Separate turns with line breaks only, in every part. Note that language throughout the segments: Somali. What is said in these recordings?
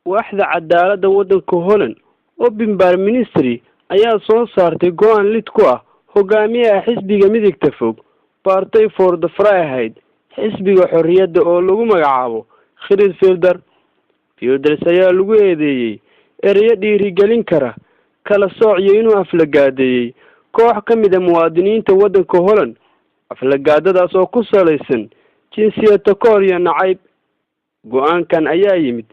Waaxda cadaaladda waddanka Holland, Openbaar Ministerie, ayaa soo saartay go'aan lid ku ah hogaamiyaha xisbiga midigta fog, Partij voor de Vrijheid, xisbiga xorriyadda, oo lagu magacaabo Geert Wilders. Wilders ayaa lagu eedeeyey ereyo dhiirigelin kara kala sooc iyo inuu aflagaadeeyey koox ka mid ah muwaadiniinta waddanka Holland, aflagaadadaas oo ku salaysan jinsiyad takoor iyo nacayb. Go'aankan ayaa yimid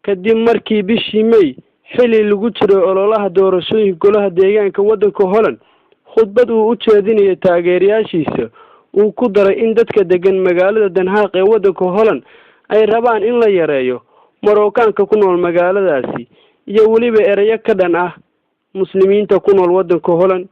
kadib markii bishii May, xili lagu jiray ololaha doorashooyinka golaha deegaanka waddanka Holland, khudbad uu u jeedinayo taageerayaashiisa uu ku daray in dadka degan magaalada Den Haag ee waddanka Holland ay rabaan in la yareeyo Marookaanka ku nool magaaladaasi, iyo weliba ereyo ka dhan ah Muslimiinta ku nool waddanka Holland.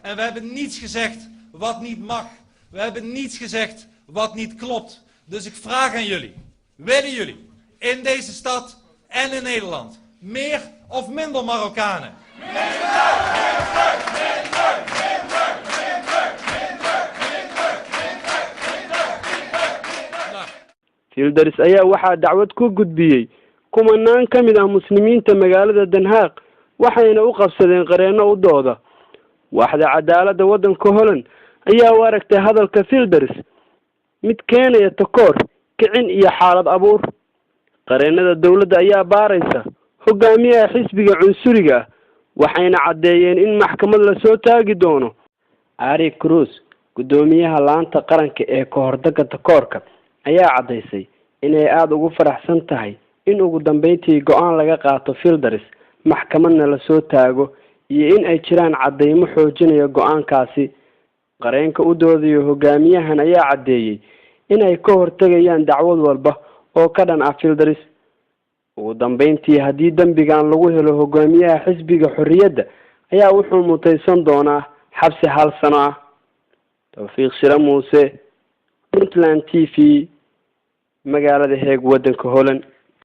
En we hebben niets gezegd wat niet mag. We hebben niets gezegd wat niet klopt. Dus ik vraag aan jullie: willen jullie in deze stad en in Nederland meer of minder Marokkanen? Minder, minder, minder, minder, minder, minder, minder, minder, minder.
Wilders ayaa waxaa dacwad ku gudbiyey kumanaan ka mid ah Muslimiinta magaalada Den Haag, waxayna u qabsadeen qareenno u dooda. Waaxda cadaaladda waddanka Holland ayaa u aragtay hadalka Wilders mid keenaya takoor, kicin iyo xaalad abuur. Qareennada dowladda ayaa baaraysa hogaamiyaha xisbiga cunsuriga ah, waxayna caddeeyeen in maxkamad lasoo taagi doono. Ari Cruz, guddoomiyaha laanta qaranka ee ka hortagga takoorka, ayaa caddaysay inay aada ugu faraxsan tahay in ugu dambeyntii go'aan laga qaato Wilders, maxkamadna lasoo taago, iyo in ay jiraan caddeymo xoojinaya go'aankaasi. Qareenka u doodayo hogaamiyahan ayaa caddeeyey inay ka hortegayaan dacwad walba oo ka dhan ah Wilders. Ugu dambeyntii, haddii dembigan lagu helo, hogaamiyaha xisbiga xorriyadda ayaa wuxuu mutaysan doonaa xabsi hal sano ah. Tawfiiq Shire Muuse, Puntland TV, magaalada Heeg, waddanka Holland.